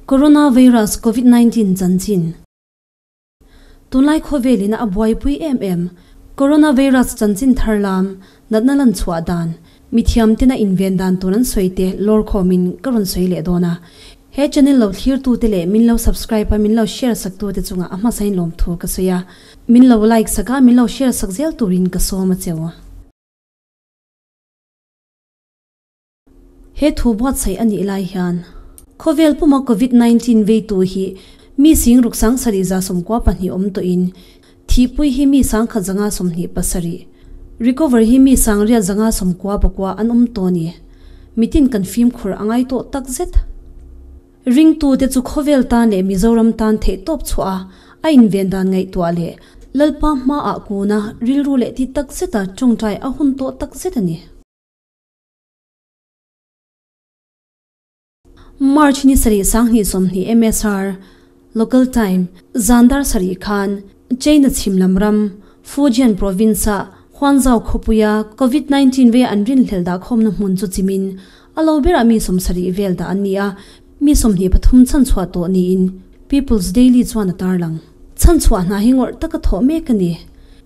Coronavirus Covid 19 chanchin. Tunlai khawvelin a buaipui em em Coronavirus chanchin thar lam natna lan chhuah dan, mithiam tena inven dan tur an sawi te lawr khawmin ka rawn sawi leh dawn a. He channel lo thlir tu te leh min lo subscribe a min lo share sak tu te chungah a hmasain lawmthu ka sawi a. Min lo like sak a min lo share sak zel turin ka sawm a cheu. He thu buatsaih a nih lai hian khawvel puma Covid 19 veitu hi mi sing ruk sang sarih 192 awm tawhin thihpui hi mi 1127, recover hi mi 899 an awm tawh a ni. Mitin kan fimkhur a ngai tawh takzet. Ringtute chu khawvel tan leh Mizoram tan theihtawp chhuah a, a inven dan ngaihtuah leh Lalpa hmaah kuna rilru leh ti takzeta tawngtai a hun tawh takzet a ni. March ni sarih 2020 MSR, Local Time, zan dar sarih khan China chhim lam ram, Fujian Province-a Huanzhou khawpuia Covid 19 vei an rinhlelh dah khawmna hmun chu chimin a lo berah mi 70 vel dah an ni a, mi 23 chhanchhuah tawh niin People's Daily chuan a tarlang. Chhanchhuah hna hi ngawrh taka thawh mek a ni.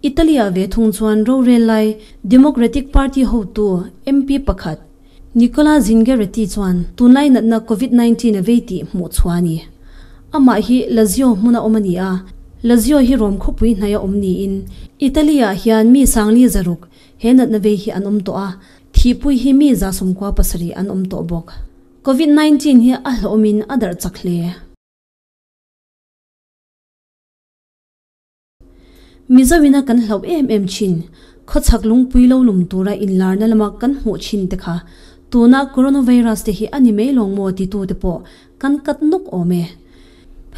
Italy-ah ve thung chuan rorel lai Democratic Party hotu MP pakhat Nicola Zingaretti chuan tunlai natna Covid 19 a vei tih hmuh chhuah a ni. Amah hi Lazio hmuna awm a ni a, Lazio hi Rome khawpui hnaia awm niin Italy-ah hian mi 4,600 he natna vei hi an awm tawh a, thihpui hi mi 97 an awm tawh bawk. Covid 19 hi a hlawhawmin a darh chak hle. Mizoina kan hlauh em em thin, khawchhak lungpui lo lum tura inlarna lama kan hmuh thin te kha tuna coronavirus te hi a ni mai lawng maw titu te pawh kan kat nawk awm e.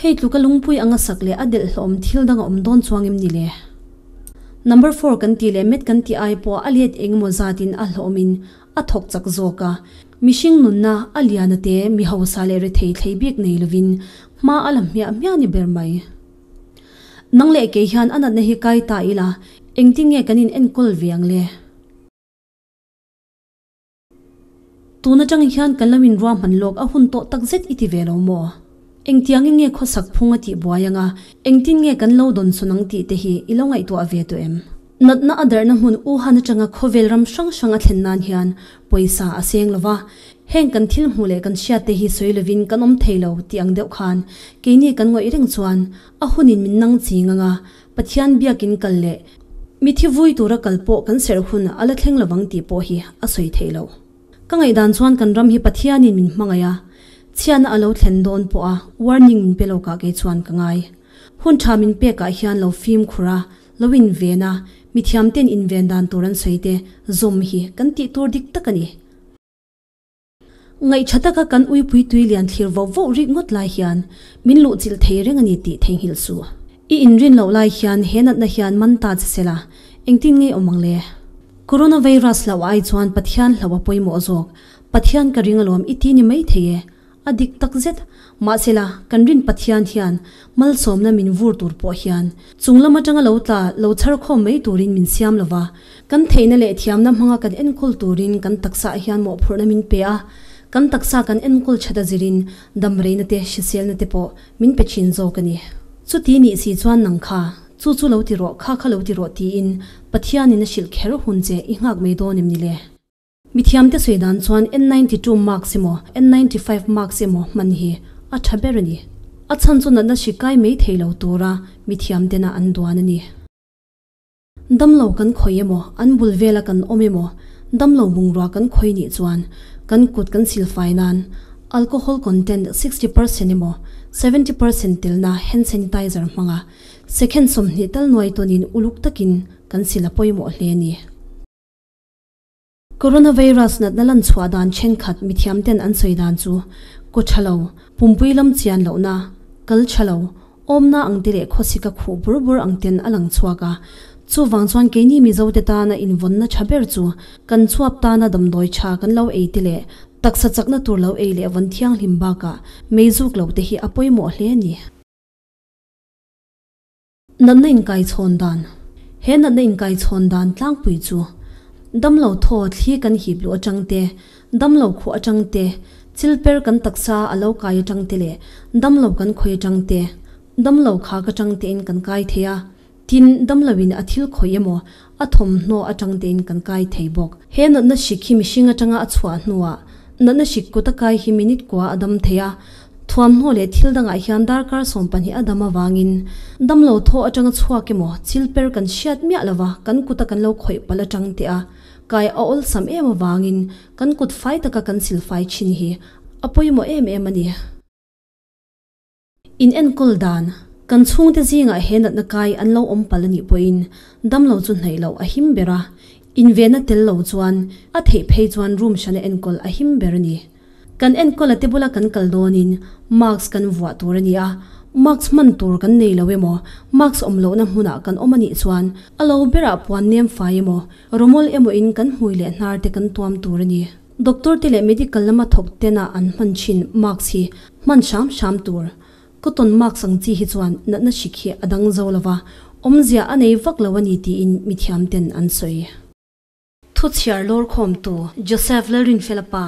Hei tluka lungpui anga sak leh a delh hlawm thil dang a awm dawn chuang em ni le? Number four kan tih leh met kan tih ai pawh a let engemaw zatin a hlawmin a thawk chak zawk a, mihring nunna a lian a te mi hausa leh rethei thlei bik nei lovin hma a la hmiah hmiah ni ber mai. Nang leh kei hian a natna hi kai ta ila, engtin nge kan in enkawl ve ang le? Tun atang hian kan lo in ruahman lawk a hun tawh takzet i ti ve lo maw? Engtiangin nge khawsak phung a tih buai anga, engtin nge kan lo dawn sawn ang tih te hi i lo ngaihtuah ve tawh em? Natna a darhna hmun Wuhan atanga khawvel ram hrang hrang a thlen nan hian pawisa a seng lova, heng kan thil hmuh leh kan hriat te hi sawi lovin kan awm thei lo tih ang deuh khan keini kan ngawih reng chuan a hunin min nang ching anga Pathian biakin kal leh mithi vui tura kal pawh kan serh hun a la thleng lovang tih pawh hi a sawi theih loh. Ka ngaihdan chuan kan ram hi Pathianin min hmangaih a, chhiatna a lo thlen dawn pawh a warning min pe lawkah kei chuan ka ngai. Hun tha min pekah hian lo fimkhur a, lo inven a, mithiamten inven dan tur an sawi te zawm hi kan tih tur dik tak a ni. Ngaihṭha taka kan uipui tui lian thlir voh voh rik ngawt lai hian min luhchilh thei reng a ni tih theihnghilh suh. I inrin loh lai hian he natna hian man ta che sela, engtin nge awm ang le? Coronavirus hlauh ai chuan Pathian hlauh a pawimawh zawk. Pathian ka ring alawm i ti ni mai thei e. A dik takzet. Mahsela, kan rin Pathian hian malsawmna min vur tur pawh hian chung lam atanga lo tla lo chhar khawm mai turin min siam lo va, kan theihna leh thiamna hmanga kan enkawl turin kan taksaah hian mawhphurhna min pe a, kan taksa kan enkawl that a zirin damreina te hriselna te pawh min pe thin zawk a ni. Chuti nih si chuan nang kha, chu chu lo ti rawh, kha kha lo ti rawh tiin Pathianin a hrilh kher hun che i nghak mai dawn em ni le? Mithiamte sawi dan chuan N92 mask emaw N95 mask emaw hman hi a tha ber a ni. A chhan chu natna hri kai mai thei lo tura mithiamtena an duan a ni. Damlo kan khawi emaw, an bul vela kan awm emaw, damlo bungrua kan khawi nih chuan kan kut kan silfai nan alcohol content 60% emaw 70% telna hand sanitizer hmanga second 20 tal nuai tawnin uluk takin kan sil a pawimawh hle a ni. Coronavirus natna lan chhuah dan thenkhat mithiamten an sawi dan chu kaw tha lo, pumpui lam chian lohna, kal tha lo, awmna ang te leh khawsika khuh bur bur ang ten a lang chhuak a. Chuvang chuan keini Mizote tana invawnna tha ber chu kan chhuap tana damdawi tha kan lo ei te leh taksa chakna tur lo ei leh vawn thianghlim bakah meizuk lo te hi a pawimawh hle a ni. Natna inkaichhawn dan, He natna inkaichhawn dan tlangpui chu damlo thaw thli kan hip luh atang te, damlo khuh atang te, Chilper kan taksa a lo kai atang te leh damlo kan khawih atang te, damlo khak atang tein kan kai thei a. Tin, damloin a thil khawih emaw, a thawmhnaw atang tein kan kai thei bawk. He natna hrik hi mihring atanga a chhuah hnuah natna hrik kut a kai hi minute kua a dam thei a. Thuamhnaw leh thil dangah hian darkar 12 a dam avangin damlo thaw atanga chhuak emaw, chilper kan hriat miah lova kan kuta kan lo khawih palh atang te a kai a awlsam em avangin kan kut fai taka kan silfai thin hi a pawimawh em em a ni. In enkawl dan, Kan chhungte zingah he natna kai an lo awm palh a nih pawhin damlo chu hnaih loh a him ber a, invenna tel lo chuan a theih phei chuan room hrana enkawl a him ber a ni. Kan enkawl a te bula kan kal dawnin mask kan vuah tur a ni a, mask hman tur kan nei lo emaw, mask awm lohna hmunah kan awm a nih chuan a lo berah puan nem fai emaw, rawmawl emaw in kan hmui leh hnar te kan tuam tur a ni. Doctor te leh medical lama thawk tena an hman thin mask hi hman hram hram tur. Cotton mask ang chi hi chuan natna hrik hi a dang zo lova, awmzia a nei vak lo a ni tiin mithiam ten an sawi. Thuchhiar lawrkhawmtu Joseph Lalrinfela pa.